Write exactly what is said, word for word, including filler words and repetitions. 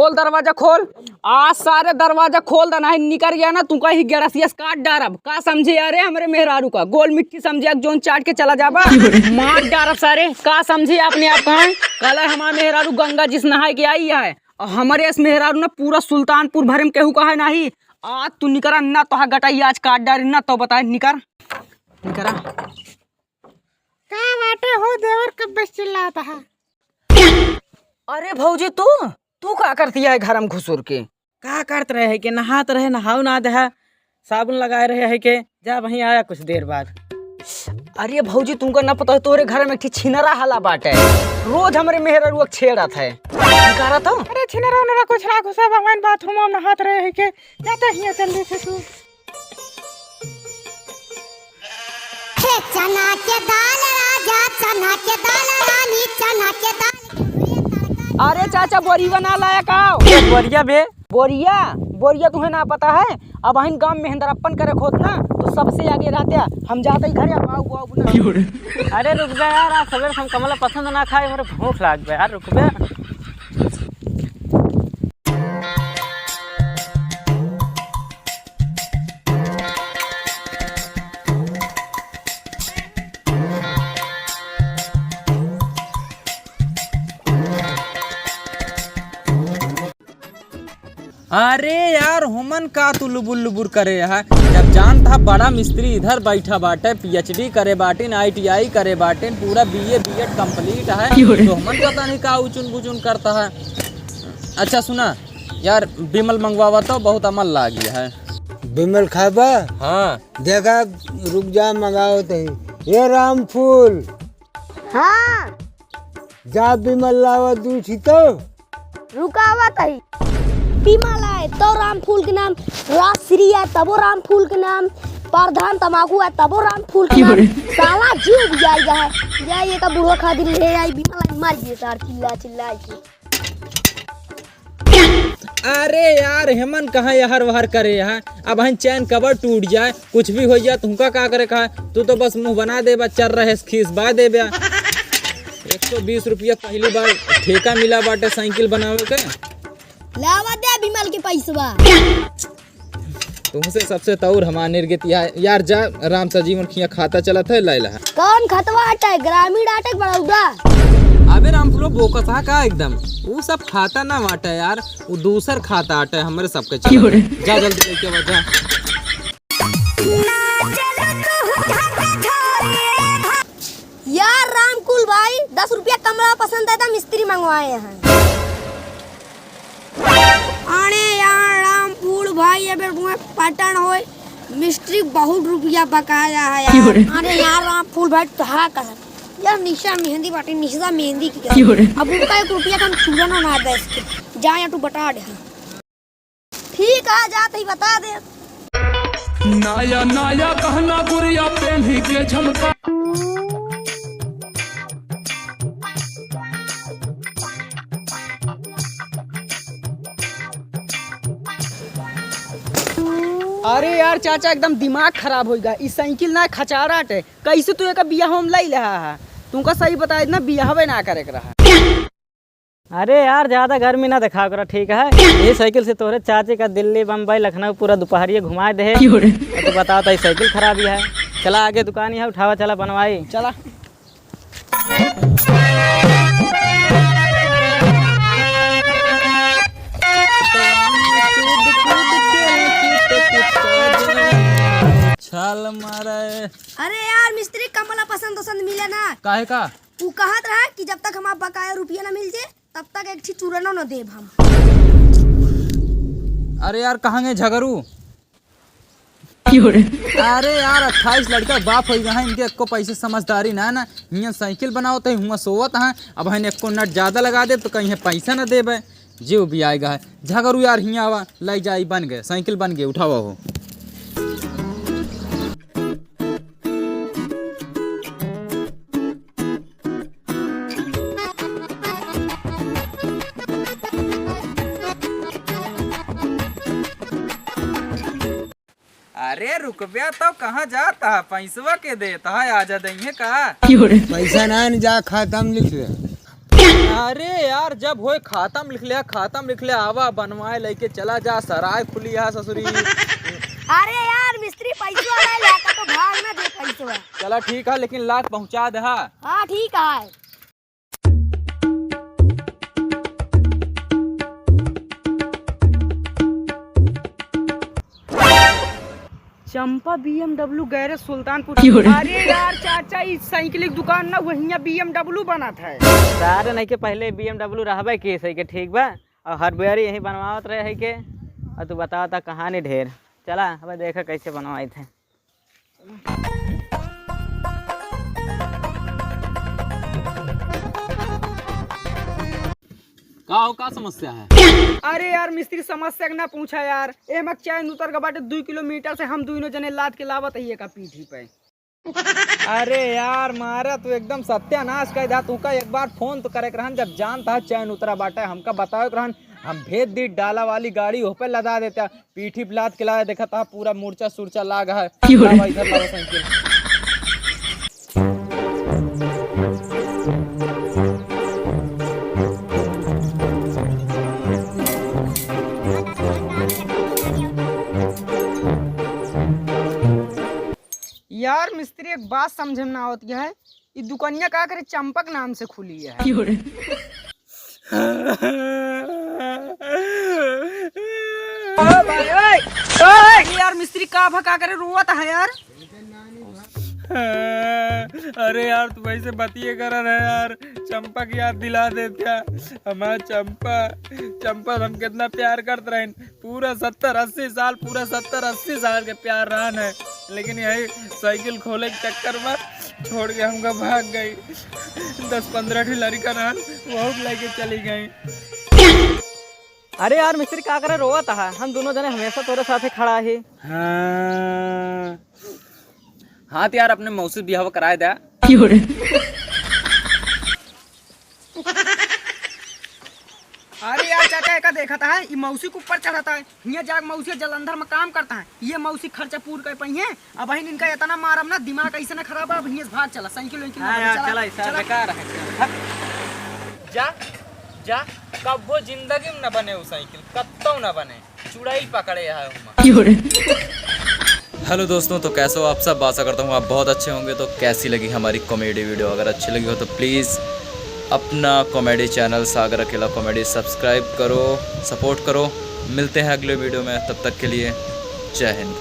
खोल दरवाजा, खोल। आज सारे दरवाजा खोल द, नाहीं निकर गया ना, तुका ही गड़सिया से काट डारब। का समझे यारे हमरे मेहरारू का? गोल मिट्टी समझे, एक जोन चाट के चला जाबा। मार डारब सारे। का समझे अपने आप का है? कल हमार मेहरारू गंगा जी से नहाए के आई है, और हमरे इस मेहरारू ना पूरा सुल्तानपुर भरे में केहू का है नाहीं। आज तू निकरा ना, तोहा गटाई आज काट डारी ना, तो बताए, निकर, निकरा। का बाटे हो देवर, कब्बे से चिल्लात है? अरे भौजी, तू, तू का करती है घर में घुसुर के? का करत रहे है के? नहात रहे, नहाऊ ना देहा, साबुन लगाए रहे है के? जा वहीं आया कुछ देर बाद। अरे भौजी, तुमका ना पता है, तोरे घर में एक ठी छिनरा हला बाटे, रोज हमरे मेहररुआ के छेड़त है। का करत हो? अरे छिनरा उनरा कुछ ना घुसा, भगवान बाथरूम में नहात रहे है के? जाते हिया जल्दी से तू। हे चना के दाल राजा, चना के दाल रानी, चना के दाल के भुजिया तड़का। अरे चाचा, बोरिया ना लाया का? बोरिया बे? बोरिया, बोरिया तुहे ना पता है? अबहिन गाँव में हेंदरप्पन करे खोत ना, तो सबसे आगे रहते हैं। हम जाते ही घरे, अब आओ, आओ ना। अरे रुक जा यार, आज सवेरे से हम कमला पसंद ना खाए, हमरे भूख लाग बे यार, रुक बे। अरे यार, हुमन का तू लुबुर लुबुर करे है? जब जानत हा बड़ा मिस्त्री इधर बैठा बाटे, पीएचडी करे बाटिन, आईटीआई करे बाटिन, पूरा बीए बीएड complete है, क्यों रे? तो हुमन पता नहीं का उचुन बुचुन करता है। अच्छा सुना यार, बिमल मंगवावा तो बहुत अमल लागी है। बिमल खाबा? हाँ। देखा, रुक जा, मंगावत ही। ये राम फूल। हाँ। जा बिमल लावा दू ठी तो। रुकावत ही। बिमल आए तो राम फूल के नाम, राजश्री आए तबो राम फूल के नाम, प्रधान तमाकू आए तबो राम फूल के नाम। क्यों रे? साला जीव भी जाएगा है। जाइए का बुढ़वा खातिर ले आई, बिमल आई मर गए सार चिल्ला चिल्ला के। अरे यार, हेमन कहाँ यहर वहर करे है? अबहिन चैन कबर टूट जाए, कुछ भी हो जाए, तुमका का करे का है? तू तो बस मुँह बना देबा, चर रहे खीस बा देबा। एक सौ बीस रुपया पहली बार ठेका मिला बाटे साइकिल बनावे के। लावा दे बिमल के पैसवा। तुमसे सबसे तौर हमार निर्गति है। यार जा, राम सजीवन खिया खाता चलत है, ले ला। कौन खतवा आटे, ग्रामीण आटे के बड़ौदा? अबे रामफुलो बोकस हा का एकदम? ऊ सब खाता ना वाटे यार, ऊ दूसर खाता आटे, हमरे सबके चलत। क्यों रे? जा जल्दी लेके आवा, जा। यार रामकुल भाई, दस रुपया कमला पसंद है तो मिस्त्री मंगवाए हैं। अरे यार रामफूल भाई, अबे तुम्हें पटन होए, मिस्त्री बहुत रुपया बकाया है यार। क्यों रे? अरे यार रामफूल भाई, तो हाँ कसम यार, निशा मेहंदी बाटे, निशा मेहंदी की कसम। क्यों रे? अब उनका एक रुपया का हम चूरनो ना दे सके। जा या तू बता दे। ठीक है, जात ही बता दे। नया नया गहना गुरिया पेन्ही के झमका। अरे यार चाचा, एकदम दिमाग खराब होइगा। ई साइकिल ना खचाराट है, कैसे तू एका बियाह में लाई लेहा है? तुमका सही बताए ना, बियाहवे ना करे के रहा। अरे यार, ज्यादा गर्मी ना दिखावा करा, ठीक है? ये साइकिल से तोहरे चाची का दिल्ली, बम्बई, लखनऊ पूरा दुपहरिया घुमाए दे। क्यों रे? तो बताओ, तो ये साइकिल खराब ही है। चला आगे दुकान ही है, उठावा, चला बनवाई। चला। छाल मारे। अरे यार मिस्त्री, कमला पसंद वसंद मिले ना। काहे का? ऊ कहत रहा कि जब तक हमार बकाया रुपया ना मिल जाए, तब तक एक ठी चूरनो न देब हम। अरे यार, कहाँ गए झगरू? क्यों रे? अरे यार, अट्ठाईस लड़का बाप होइगा है, इनके एक्को पैसे समझदारी ना है ना। हियाँ साइकिल बनावत है, हुआँ सोवत है। अबहिन एक्को नट ज्यादा लगा देब तो कहीं पैसा ना देबे। जीव भी आएगा है। झगरू यार, हियाँ आवा, लाई जाई, बन गए, साइकिल बन गए, उठावा हो। अरे रुकब्या, तो कहाँ जाता है? पैसवा के देता है, आजा दइहे का? पैसा ना, न जा, खाता में लिख ले। अरे यार, जब होए खातम लिख लिया, खातम लिख लिया, आवा बनवाए लेके चला जा, सराय खुली है ससुरी। अरे यार मिस्त्री, पैसवा ले लेता तो भाग ना दे पैसवा। चला ठीक है, लेकिन लाद पहुँचा दे हा। हाँ ठीक है। चंपा B M W गैरेज सुल्तानपुर। क्यों रे? अरे यार चाचा, ई साइकिल की दुकान ना, वहिया B M W बनत है। सारे नहीं के पहले B M W रहबे के सही के, ठीक बा, और हर बेरी यही बनवावत रहे है के। और तू बतावा ता कहानी ढेर। चला अब देखा कैसे बनवाई थे। का हो, का समस्या है? अरे यार मिस्त्री, समस्या के ना पूछा यार, एमक चैन उतर के बाटे, दुई किलोमीटर से हम दुइनो जने लाद के लावत ही एका पीठी पे। अरे यार मारा, तू एकदम सत्यानाश कर दा। तू का एक बार फोन तो करे के रहन, जब जानता है चैन उतरा बाटे, हमका बतावे के रहन, हम भेज दी डाला वाली गाड़ी, ओह पे लदा देता। पीठी पे लाद के लाया, देखा था पूरा मूर्छा सूर्छा लाग है। क्यों रे? लावा इधर लावा साइकिल। यार मिस्त्री, एक बात समझे में ना आवत है, ई दुकनिया का करे चंपक नाम से खुली है। क्यों रे? ओ भाई, ओए, ओए। अरे यार मिस्त्री, का भका करे रोवत है यार? अरे यार, तू वैसे बतिये कर रहे यार, चंपा की याद दिला देत्या। हमार चंपा, चंपा से हम कितना प्यार करत रहन। पूरा सत्तर अस्सी साल, पूरा सत्तर अस्सी साल के प्यार रहन है, लेकिन यही साइकिल खोले के चक्कर में छोड़ के हमका भाग गई। दस पन्द्रह ठी लड़िका रहन, वहू के लेके चली गई। अरे यार मिस्त्री, का करे रोवत है? हम दुनो जने हमेशा तोरे साथे खड़ा ही। हाँ। हाँ तो यार, अपने मौसी बियाह कराए द्या। क्यों रे? अरे यार चाचा, एका देखत है, ई मौसी के ऊपर चढ़त है। हियाँ जाके मौसी जलंधर में काम करत है, ये मौसी खर्चा पूर कर पाई है। अब इनका इतना मारब ना, दिमाग ऐसे ना खराब है। अब हियाँ से भाग चला, साइकिल वाइकिल ना हाँ बने, यार, चला, चला, ऐसा चला। बेकार है। जा, जा, कब्बो जिंदगी में ना बने वो साइकिल, कत्तो ना बने। चुड़ैल पकड़े है हुमा। क्यों रे? हेलो दोस्तों, तो कैसे हो आप सब? आशा करता हूँ आप बहुत अच्छे होंगे। तो कैसी लगी हमारी कॉमेडी वीडियो? अगर अच्छी लगी हो तो प्लीज़ अपना कॉमेडी चैनल सागर अकेला कॉमेडी सब्सक्राइब करो, सपोर्ट करो। मिलते हैं अगले वीडियो में, तब तक के लिए जय हिंद।